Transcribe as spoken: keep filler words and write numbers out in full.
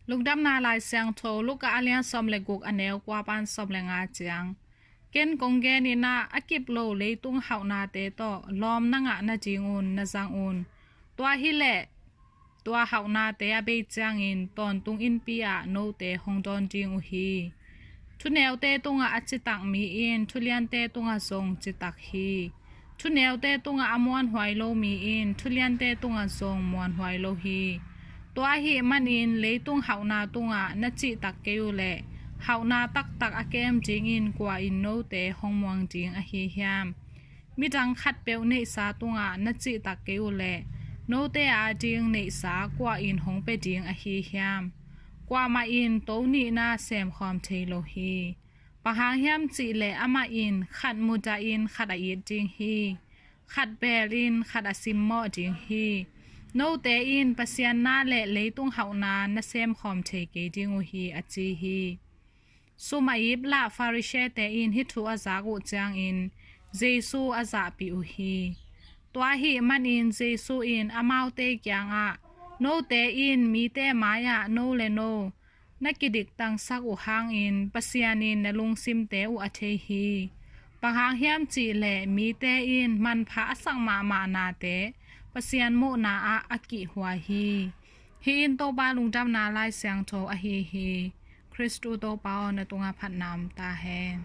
Lungdamna Lai Siangtho Luka a lian sawm le guk, a neu kua pan sawm le nga ciang. Ken kong genin ah, a kip lo leitung hauhnate tawh lawm na ngah nadingun na zang un. Tua hileh tua hauhnate a bei ciangin tawntung innpi ah note hong dawn ding uh hi. Thuneute tungah a citak mi in thuliante tungah zong citak hi. Thuneute tungah a muanhuai lo mi in thuliante tungah zong muanhuai lo hi. Tua ahih manin leitung hauhna tungah na cihtak kei uh leh hauhna taktak a kem dingin kua in note hong muang ding ahi hiam? Midang khatpeuh neihsa tungah na cihtak kei uh leh note ading neihsa kua in hong pia ding ahi hiam? Kuamah in to nihna semkhawm thei lo hi. Bang hang hiam cihleh amah in khat mudahin khat a it ding hi. Khat belin khat a simmawh ding hi. Note in Pasian na le leitung hauhna na semkhawm thei kei ding uh hi, a ci hi. Sum a iplah Pharisee-te in hih thu a zak uh ciangin Jesu a zahpih uh hi. Tua ahih manin Jesu in amaute kiangah, note in mite mai-ah no le no na kidiktangsak uh hangin Pasian in na lungsimte uh a thei hi. Bang hang hiam cihleh mite in manpha a sak mahmah nate Pasian muhna ah a kihhuai hi. Hih in Topa Lungdamna Lai Siangtho ahi hi. Khristu Topa aw, na tungah phatna om ta hen.